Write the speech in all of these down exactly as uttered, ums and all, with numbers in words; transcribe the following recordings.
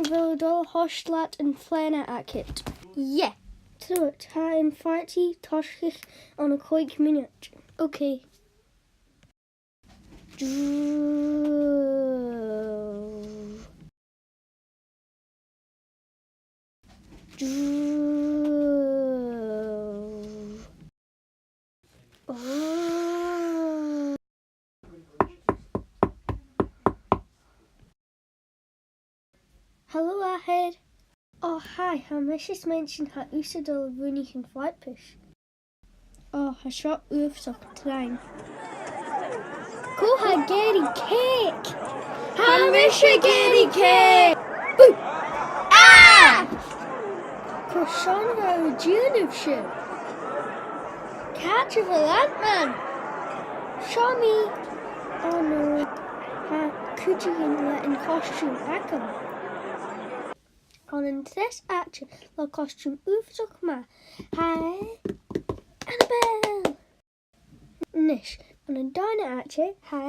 A bheil thu dol a thoirt leat am plana agad? Yeah. So, tha am party a' tòiseachadh ann an còig mionaidean. Okay. Hello, a Athair. Ò, hi, tha mise a' smaointinn gu bheil thusa a' dol a bhuannachadh am flatbush. Ò, tha seo uabhasach trang. Cò tha ag iarraidh cèic? Tha mise ag iarraidh cèic! Boo! Ah! Carson a bha thu a' dèanamh sin? Càit a bheil Ant-Man? Seo mi. Oh no. Tha cuideigin leis a' chostuim agam. Ann an treas àite le costuim uabhasach math, tha Annabelle. Nis, ann an dàrna àite, tha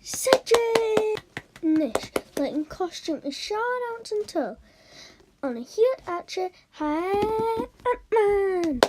Cedric. Nis, le an costuim as fheàrr anns an t-saoghal. Ann an ciad àite, tha Ant-Man.